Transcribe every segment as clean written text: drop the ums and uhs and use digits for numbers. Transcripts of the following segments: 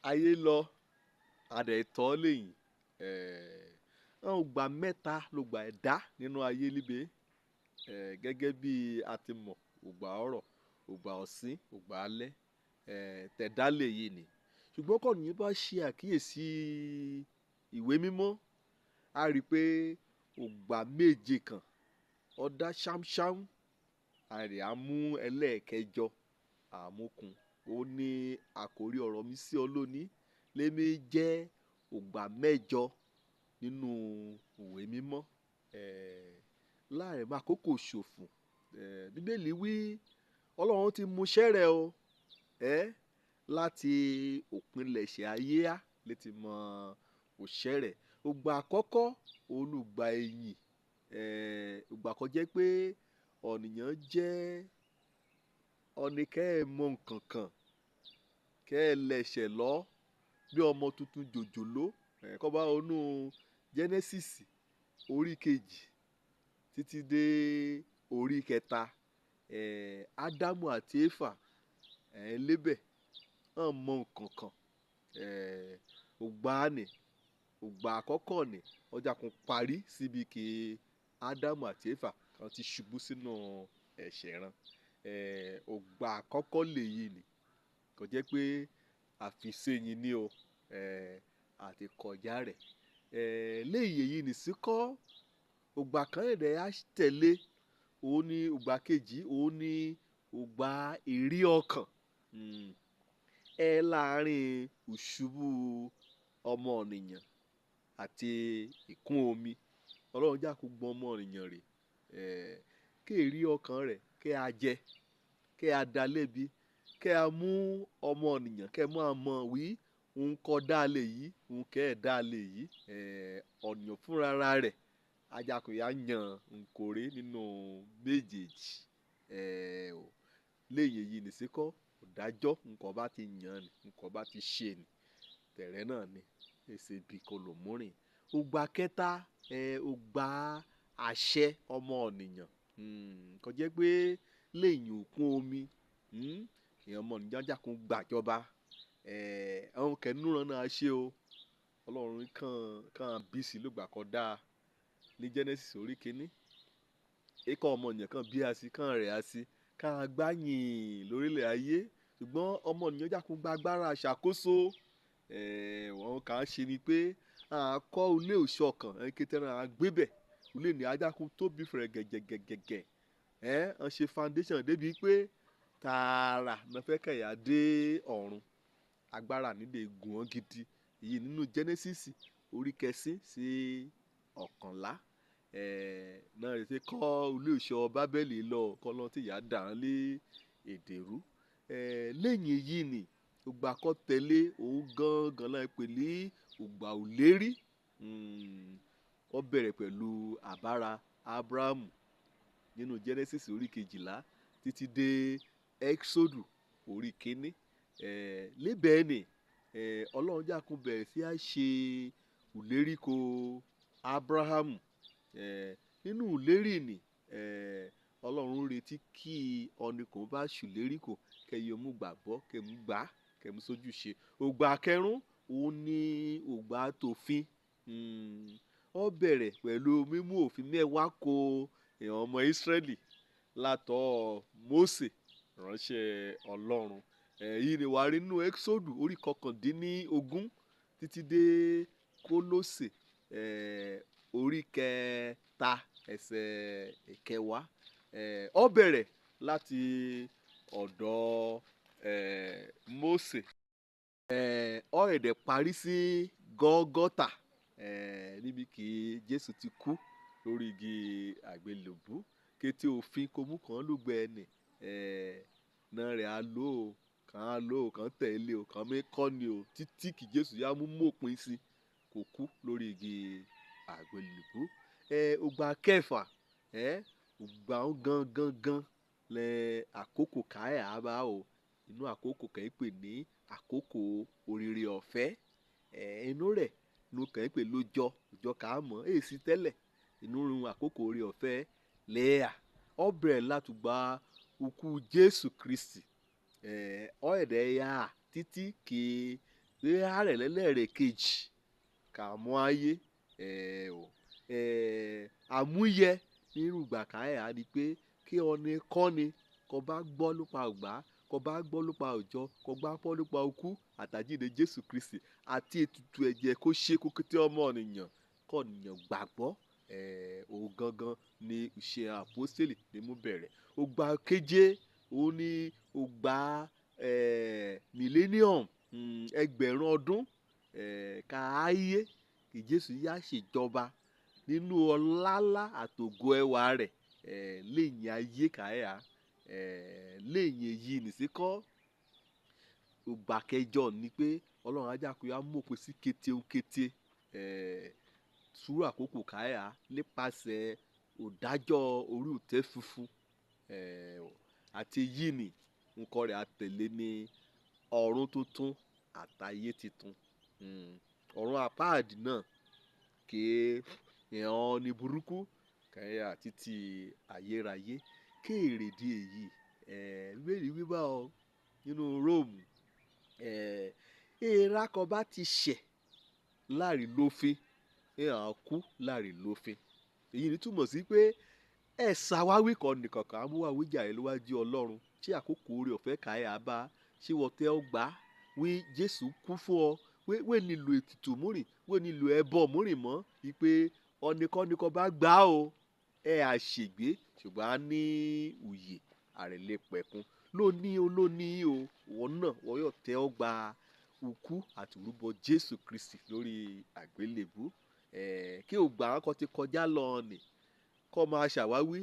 Ayé lọ adẹ̀tọ́ lẹ́yìn. Àwọn ìgbà mẹ́ta ló gbà ẹ̀dá nínú ayé líbe. Gẹ́gẹ́ bí a ti mọ̀, ògbà ọ̀rọ̀, ògbà ọ̀sín, ògbà alẹ́, tẹ̀dá lè yìí ni. Ṣùgbọ́n kọ́ nìyẹn bá ṣe àkíyèsí ìwé mímọ́, a rí pé ògbà méje kan ó dá ṣámṣám, a rè á mú ẹlẹ́ẹ̀kẹjọ àmúkún. Ó ní àkórí ọ̀rọ̀ mi sí ọ lónìí, lémi jẹ́ ògbà mẹ́jọ nínú ìwé mímọ́. Láì máa kókò ṣòfò. Bíbélì wí Ọlọ́run ti mú iṣẹ́ rẹ̀ o, láti òpinlẹ̀ṣẹ̀ ayé á lè ti mọ òṣẹ́ rẹ̀. Ògbà àkọ́kọ́ olùgbà ẹ̀yìn, ògbà kan jẹ́ pé ọ̀nìyàn jẹ́ ọ̀nì kẹ́ ẹ mọ nǹkan kan, kẹ́ ẹ lẹ̀ṣẹ̀ lọ bí ọmọ tuntun jòjòló. Kọ́ bá wọnú Genesis orí kejì títí dé orí kẹta, Ádámù àti Éfà, lébẹ̀, wọ́n mọ nǹkan kan. Ògbà ni, ògbà àkọ́kọ́ ni ọjà kan parí síbi kí Ádámù àti Éfà kan ti ṣubú sínú ẹ̀ṣẹ̀ rán. Ògbà àkọ́kọ́ lèyí ni. Kò jẹ́ pé àfìsẹ́yìn ni o, àti kọjá rẹ̀. Léyìí èyí ni síkọ́. Ògbà kan rẹ̀ á tẹ̀lé. Òun ni ògbà kejì, òun ni ògbà ìrí ọkàn. Ẹ láàárín ìṣubú ọmọnìyàn àti ìkún omi. Ọlọ́run jà kó gbọ́n ọmọnìyàn rè. Kí èrí ọkàn rẹ̀ kí a jẹ, kí a dá lébi, kí a mú ọmọnìyàn, kí ẹ mú a mọ̀ wí òun kọ́ dá lé yìí, òun kẹ́ ẹ̀ dá lé yìí. Ọ̀nìyàn fúnra ra rẹ̀. Ajá kò yá yan nkórè nínú méjèèjì. Léyìí èyí ni síkọ́. Ìdájọ́ nǹkan bá ti yàn ni, nǹkan bá ti ṣe ni, tẹ̀rẹ̀ náà ni. Èsì bí kò lò múrin. Ògbà kẹta, ògbà àṣẹ ọmọnìyàn. Kò jẹ́ pé lẹ́yìn òkun omi, èèyàn ọmọnìyàn jà kó gbàjọba. Àwọn kẹ́núrán náà ṣe o. Ọlọ́run kan bí sí ló gbà kọ́ dá ní Genesis orí kìíní. Ikọ̀ ọmọnìyàn kan bí a sí, kan rẹ̀ a sí, kan gbáyìn lórílẹ̀ ayé. Ṣùgbọ́n ọmọnìyàn jà kó gba agbára ìṣàkóso. Wọ́n kàn ṣe ni pé a kọ́ ilé ìṣọ̀kan, kété náà a gbé bẹ̀. Ilé ní ajá kó tóbi fẹ̀rẹ̀ gẹ̀gẹ̀gẹ̀gẹ̀. Wọ́n ṣe foundation débi pé tààrà náà fẹ́ kẹ̀yà dé ọ̀run. Agbára nílé gùn ọ́n gidi. Èyí nínú Genesis orí kẹsín sí ọ̀kànlá. Náà rè ṣe kọ́ ilé ìṣọ́ Bábélì lọ, kọ́ lọ́n tí ìyá dà án lé èdè rú. Lẹ́yìn èyí ni ògbà kọ́ tẹ̀lé òun gangan náà pè ní ògbà òlérí. Ó bẹ̀rẹ̀ pẹ̀lú àbára Abrahamu nínú Genesis orí kejìlá títí dé Exodus orí kìíní. Lébẹ̀ ni, Ọlọ́run jà kó bẹ̀rẹ̀ sí á ṣe ìlérí ko Abrahamu. Nínú ìlérí ni, Ọlọ́run retí kí ọ̀nìkàn bá ṣùlérí kò, kẹ́ yóò mú gbàgbọ́, kẹ́ mú gbà, kẹ́ mú sójú ṣe. Ògbà kẹrún, òun ní ògbà tòfin. Ó bẹ̀rẹ̀ pẹ̀lú mímú òfin mẹ́wàá ko èèyàn ọmọ Ísírẹ́lì látọ̀ Mósè ránṣẹ́ Ọlọ́run. Èyí ni wà á rí nínú Exodus orí kọkàndínlógún títí dé Kólósè, orí kẹta ẹsẹ̀ ìkẹwàá. Ó bẹ̀rẹ̀ láti ọ̀dọ̀, Mósè. Ó dẹ̀ parí sí Gọ́gọ́tà, níbi kí Jésù ti kú lórí igi àgbélébùú. Kété òfin kò mú kan lùgbẹ́ ẹni, náà rẹ̀ á lò ó, kàn á lò ó, kàn tẹ̀lé o, kàn mí kọ́ ni o títí kí Jésù yá mú mòpin sí kò kú lórí igi àgbélébùú. Ògbà kẹfà, ògbà ó gan gan gan lẹ àkókò káẹ̀ á bá o. Inú àkókò kan pè ní àkókò orire ọ̀fẹ́. Inú rẹ̀ inú kan pè lójọ, òjọ ká mọ̀, èsì tẹ́lẹ̀. Inú run àkókò ore ọ̀fẹ́ lẹ́à. Ó bẹ̀rẹ̀ láti gba ikú Jésù Kristi. Ó dẹ̀ yá títí kí Pé àárẹ̀ lẹ́lẹ́rẹ̀ kejì kà mọ́ ayé àmúyẹ nírú ìgbà káyà á di pé kí ọni kọ́ni kó bá gbọ́ lópa ọ̀gbá, kó bá gbọ́ lópa òjọ, kó bá gbọ́ lópa okú àtàjíǹde Jésù Kristi àti ètùtù ẹ̀jẹ̀ kó ṣe kó kété ọmọ ènìyàn kó ènìyàn gbàgbọ́. Òun gangan ni ìṣe àpọ́stélì ní mú bẹ̀rẹ̀. Ògbà keje òun ni ògbà millennium, ẹgbẹ̀rún ọdún káyé kí Jésù yá ṣèjọba nínú ọláńlá àtògo ẹwà rẹ̀ lẹ́yìn ayé káyà lẹ́yìn èyí nìsíkọ́. Ògbà kẹjọ ni pé Ọlọ́run á jẹ́ kó yá mú òpin sí kété ń kété sùúrù àkókò káyà nípasẹ̀ òdájọ́ orí òtẹ́ funfun àti èyí ni nǹkan rẹ̀ àtẹ̀lé ní ọ̀run tuntun àtayé titun. Ọ̀run àpáàdì náà ké ìhàn ní burúkú káyà títí ayérayé. Kéèrè di èyí Bíbélì wí bá ọ nínú Róòmù èèrà kan bá ti ṣẹ̀ láàrin lófin, ìhàn kú láàrin lófin. Èyí ni túmọ̀ sí pé ẹ̀sà wáwí kan nìkan kan á mú wá wíjàre níwájú Ọlọ́run tí àkókò oore ọ̀fẹ́ káyà bá ṣé wọ́n tẹ́ ọ gbà wí Jésù kú fún ọ wé nílò ètùtù múrìn wé nílò ẹbọ múrìn mọ́ wípé ọ̀nìkọ́nìkan bá gbà ó ẹ à ṣègbé ṣùgbọ́n a ní òye àrẹ̀lẹ̀pẹ̀kun lónìí o lónìí o wọ́n náà wọ́n yóò tẹ́ ọ gba ikú àti ìrúbọ Jésù Kristi lórí àgbélébú. Kí ògbà kan ti kọjá lọ nì kọ́ máa ṣàwáwí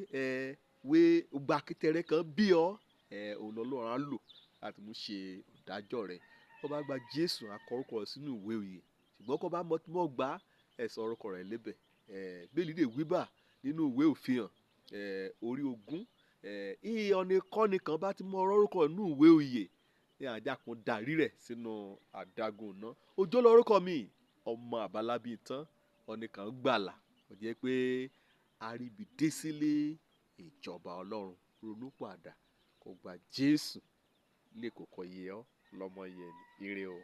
wé ògbà kẹtẹrẹ kan bí ọ òun lọ́lọ́run á lò láti mú ṣe ìdájọ́ rẹ̀. Kó bá gba Jésù akọ orúkọ rẹ̀ sínú ìwé òye ṣùgbọ́n kó bá mọ́ gbà ẹ̀sọ́ orúkọ rẹ̀ lébẹ̀. Bíbélì lè wí bà nínú ìwé òfihàn orí 20 ìyẹn ọ̀nìkọ́ni kan bá ti mọ orúkọ nínú ìwé òye ní àjàkùn darí rẹ̀ sínú adágún iná. Òjò lórúkọ mi ọmọ àbálábí tán ọ̀nìkan gbàlà ó jẹ́ pé àríbidé sílé ìjọba Ọlọ́run. Ronúpìwàdà kó gba Jésù lè kókó yẹ ọ́ lọ́mọ yẹn ní ire o.